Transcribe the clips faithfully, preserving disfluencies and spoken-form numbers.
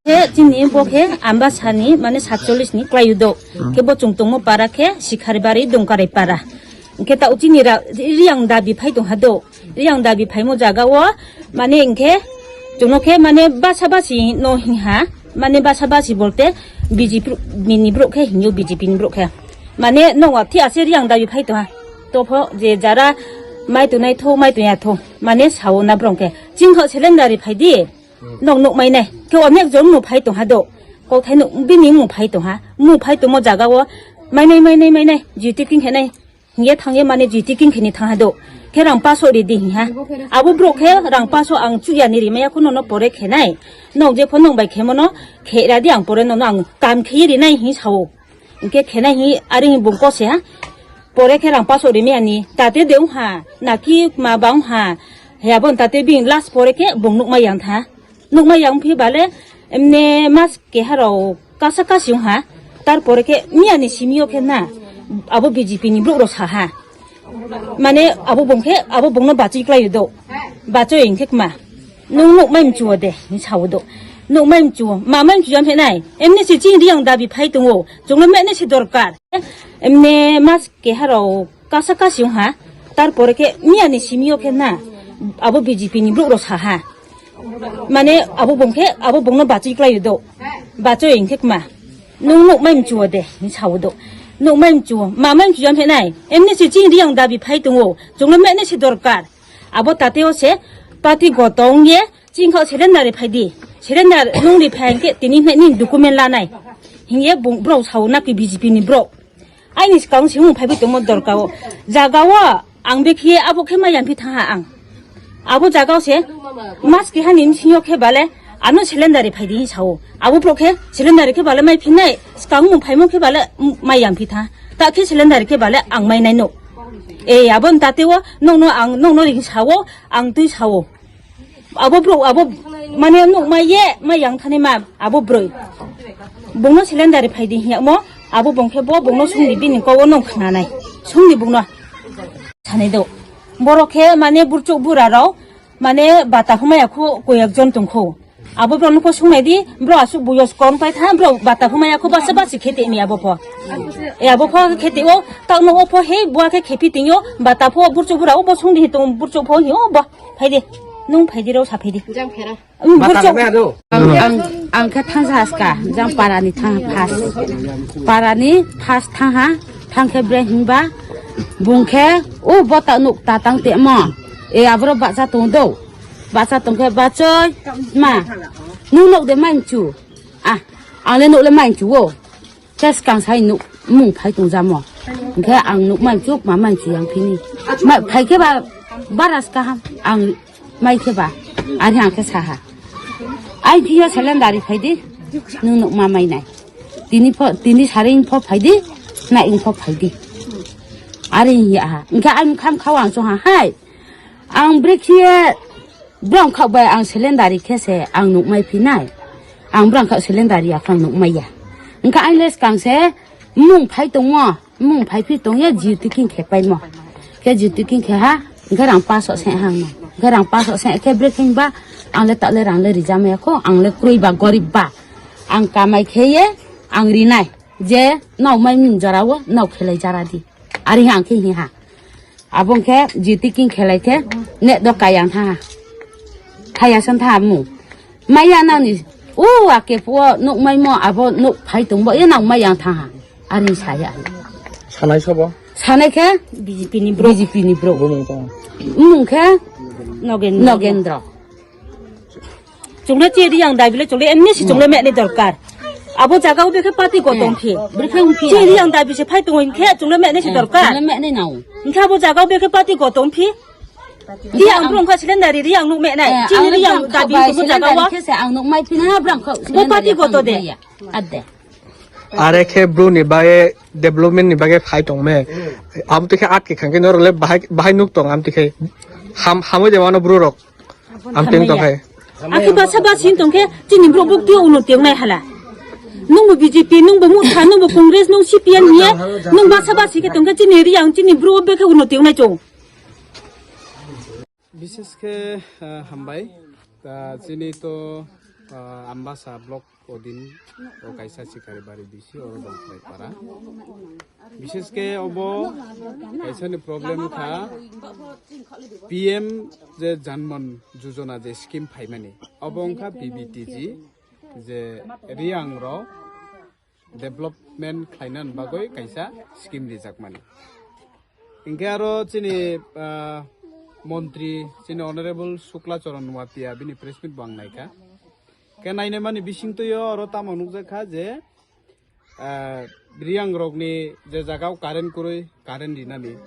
Khe chini bo khe Ambasani mane satchollish ni kwlaiyo do. Khe bo chwng tongmo para khe Sikharibari Dongkarai para. Hwnkhe ta chini ra-, riyang dabi phai tong ha do. Riyang dabi phaimo jaga o mane hwnkhe chwngno khe mane basa basi no hing ha. Mane basa basi bolte B J P ni borok khe hingyo, B J P ni borok khe. Mane nokwa thi ase riyang dabi phai tong ha. Topho je jara mai tongnai tho, mai tongya tho. Mane sao na borok khe. Chingkho seleng dari phai di. Nok nuk mai nai. Khe onek jon mu phai tong ha do. Kok thai nuk bini mu phai tong ha. Mu phai tongmo jaga o. Mai nai, mai nai, mai nai. Jiti king khe nai. Hingye thangye mane jiti king khini thang ha do. Khe rang paso ri di hing ha. Abo borok khe rang paso ang chuya ni ri maya khuno no pore khe nai. Nok je pho nong bai khe mono khe ra di ang pore no no ang kam khe ri nai hing sao. Hingke khe nai hing ari hing bung kose ha. Pore khe rang paso ri maya ni. Tate de ung ha. Naki ma ba ung ha. He abo tate bing last pore khe bung nuk mai yang tha. Nukma yang phi bale, emne mas keha rok kasa kasi wng ha. Tarpore khe miya ni simi o khe na, abo B J P ni borok rok sa ha. Mane abo bung khe, abo bung no bachoi klai do. Bachoi hing khe kma. Nung nukmai mchu o de, hing sao do. Nukmai mchu o, ma mai mchu o am phe nai. Emne se chini riyang dabi phai tongo. Chwngno mene se dorkar. Emne mas keha rok kasa kasi wng ha. Tarpore khe miya ni simi o khe na, abo B J P ni borok rok sa ha. Mane abo bung khe, abo bung no bachoi klai do. Bachoi hing khe kma. Nung nukmai mchu o de, hing sao do. Nukmai mchu o, ma mai mchu o am phe nai. Emne se chini riyang dabi phai tongo. Chwngno mene se dorkar. Abo tate o se party gotong ye chingkho seleng dari phai di. Seleng dar nung ri phai hing khe tini hwnai ni document lanai. Hing ye bung, borok sao na ki B J P ni borok. Aini swkang se mung phaibi tongmo dorka o. Jaga o ang bekhe abo khe ma yang phi tha ha ang. Abo jaga o se mas keha ni bisingo khe bale ano seleng dari phai di hing sao. Abo borok khe seleng dari khe bale mai phinai swkang mung phaimo khe bale mai yang phi tha. Ta khe seleng dari khe bale ang mai nai no. E abo ni tate o nong no ang nong no ring sao ang twi sao. Abo bro, abo mane nuk mai ye, mai yang thani ma, abo broi. Bungno seleng dari phai di hiya mo, abo bung khe bo bungno sungdi bini kowo nong khnanai. Sungdi bungno. Sanai do. Borok khe mane burchuk bura rok, mane bata humaya khu koyak jon tong kho. Abo bro nokho sungnai di, bro asuk buyos kom pai tha, bro bata humaya khu basa basi khe temi abo pho. E abo pho khe te o, tak no o pho he, bua khe khepi tingyo, bata pho burchuk bura o bo sungdi tong burchuk pho hi o bo. Phaidi, nung phaidi rw sa phaidi. Jang phera. Ang burchok. Ang, ang, ang khe thangsa haska, jang parani thang phas. Parani phas thangha, thang khe bre himba, bung khe, o bota nuk ta tang te mo. E abro bacha tong do. Bacha tong khe bachoi, ma. Nung nuk de manchu. Ah, ang le nuk le manchu o. Khe swkang sai nuk mung phai tong jamo. Hingkhe ang nuk mai chuk ma mai chuk yang phini. Ma phai khe ba baras kaham ang mai khe ba. Ari ang khe saha. Ai phiya seleng dari phai di. Nung nuk ma mai nai. Tini pho, tini sari pho phai di. Na ing pho phai di. Ari ya ha. Hingkhe ai kham khawa ang chong ha hai. Ang brekhe brang khak bai ang seleng dari khe se ang nuk mai phinai. Ang brang khak seleng dari ya khang nuk mai ya. Hingkhe ang le swkang se mung phai tongmo, mung phai phi tong ya jio tiking khe paimo. Khe jio tiking khe ha, hingkhe rang paso se hang no. Hingkhe rang paso se khe brekhe ba ang le ta le rang le rija mai ya kho, ang le kroi ba gorib ba. Ang kamai khe ye ang rinai. Je nok mai ming jora o nok khelai jara di. Ari ang khe hi ha. Abo hwnkhe jiti king khelai khe ne do kayang tha. Khaya san tha mu. Maya nang ni u ake puo nuk mai mo abo nuk phai tong bo e nang mai yang tha ha. Ari saya. Sanai sobo? Sanai khe B J P ni bro. B J P ni bro. Bo mung tong. Mung khe Nogendra. Nogendra. Chungle che riyang dabi le chungle emni si chungle meni dorkar. Abo jaga o bekhe party gotong phi. Bwrwi khe wngphi. Che riyang dabi se phai tongo hingkhe chungle meni si dorkar. Chungle meni nao. Hingkhe abo jaga o bekhe party gotong phi. Di ang bro hingkha seleng dari riyang nuk menai. Che riyang dabi se bo jaga o. Khe se ang nuk mai phina bro hingkha. Bo party goto de. Ade. Are khe bru ni bagwi development ni bagwi phai tong me. Am twi khe atki khang khe norok le bahai, bahai nuk tong am twi khe. Ham, hamwi de mano bru rok. Am teng tong khai. Akhe basa basi tong khe chini bru buk twi uno teng nai hala. Nung bo B J P, nung bo Motha, nung bo Congress, nung C P M hiye, nung basa basi khe tong khe chini Reang, chini bru bek khe uno teng nai chong. Bishesh khe, ah, hambai. Ta chini to, ah, Ambasa block odin o kaisa Sikari Bari B C oro Dongkhrai Para. Bishesh khe obo kaisa ni problem kha P M je Janman Jojona je scheme phaimani. Obo wngkha P B T G je Reang rok development khlaina bagwi kaisa scheme rijakmani. Hinkhe aro chini, ah, montri, chini Honorable Shukla Charan Nuatia bini press meet bo ang naikha. Khe nainai mani bisingtwi o oro tamo nukjakha je, ah, Reang rokni je jagao current kwrwi current rinani,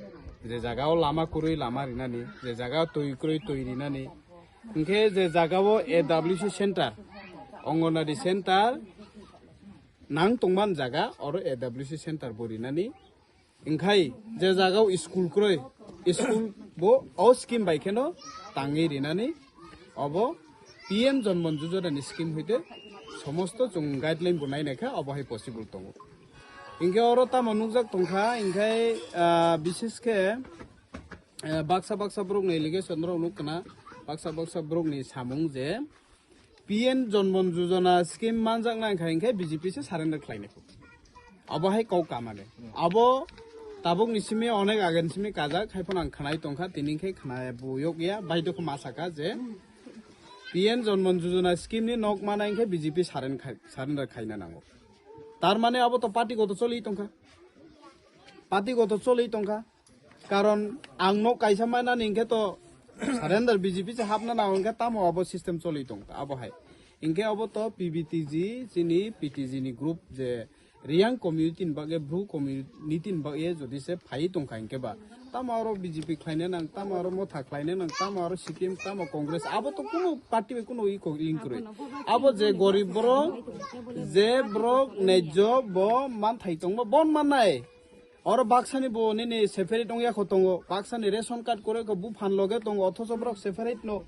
je jagao lama kwrwi lama rinani, je jagao twi kwrwi twi rinani. Hinkhe je jagao A W C center, Anganwadi center, nang tongman jaga oro A W C center bo rinani. Hinkhe je jagao school kwrwi, school bo o scheme bai kheno tangwi rinani, obo P M Janman Jojona ni scheme hoite somosto chwng guideline bo nainai kha, obo hai possible tongo. Hinkhe oro tamo nukjak tongkha, hinkhe, ah, bishesh khe, ah, baksa baksa borok ni allegation rok nuk kana, baksa baksa borok ni samung je P M Janman Jojona scheme manjakna wngkha hinkhe B J P se surrender khlainai. Abo hai kok kamade. Abo tabuk ni simi onek agen simi kajak, hai phano ang khnai tongkha, tini khe khna bo yok ya, baidokho ma saka je P M Janman Jojona scheme ni nok mana hinkhe B J P surren-, surrender khaina nango. Tar mane abo to party goto choli tongkha. Party goto choli tongkha. Karon ang nok kaisa manani hinkhe to surrender B J P se hapna nango hinkhe tamo abo system choli tongkha abo hai. Hinkhe abo to P B T G chini P T G ni group je Reang community ni bagwi, Bru community ni bagwi jodi se phai tongkha hinkhe ba, tamo aro B J P khlaina nang, tamo aro Motha khlaina nang, tamo aro C P M, tamo Congress, abo to kuno party bai kuno iko link kwrwi. Abo je gorib borok, je borok nejjo bo manthai tongma bon mannai. Oro baksani bo nini separate ongya kho tongo, baksani ration card kwrwi kho buphan loge tongo, othocho borok separate no.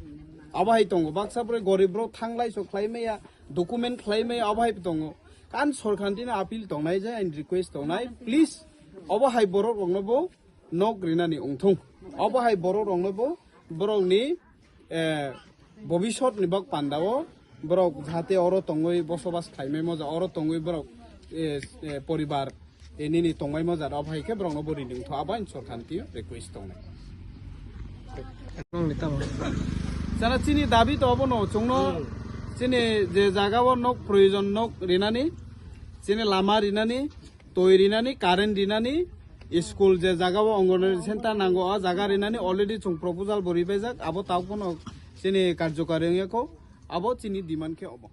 Abo hai tongo, baksa borok gorib borok thanglai so khlai maya, document khlai maya, abo hai tongo. Kan sorkar tini appeal tongnai je, and request tongnai, please, obo hai borok rokno bo nok rinani ongthung. Obo hai borok rokno bo, borokni, eh, bobisot ni bak pandao, borok jahate oro tongwi bosobas khlaimai moja, oro tongwi borok, eh, eh, poribar, eh, nini tongmai moja, obo hai khe borokno bo rini ongthung, abo ani sorkar tini request tongnai. Nongni tamo? Jara chini dabi to obono chwngno chini je jagao nok proyojon nok rinani, chini lama rinani, twi rinani, current rinani, school je jagao Anganwadi center nango, o jaga rinani already chwng proposal bo ribaijak, abo tabuk phano chini karjokari wngya kho, abo chini demand khe obo.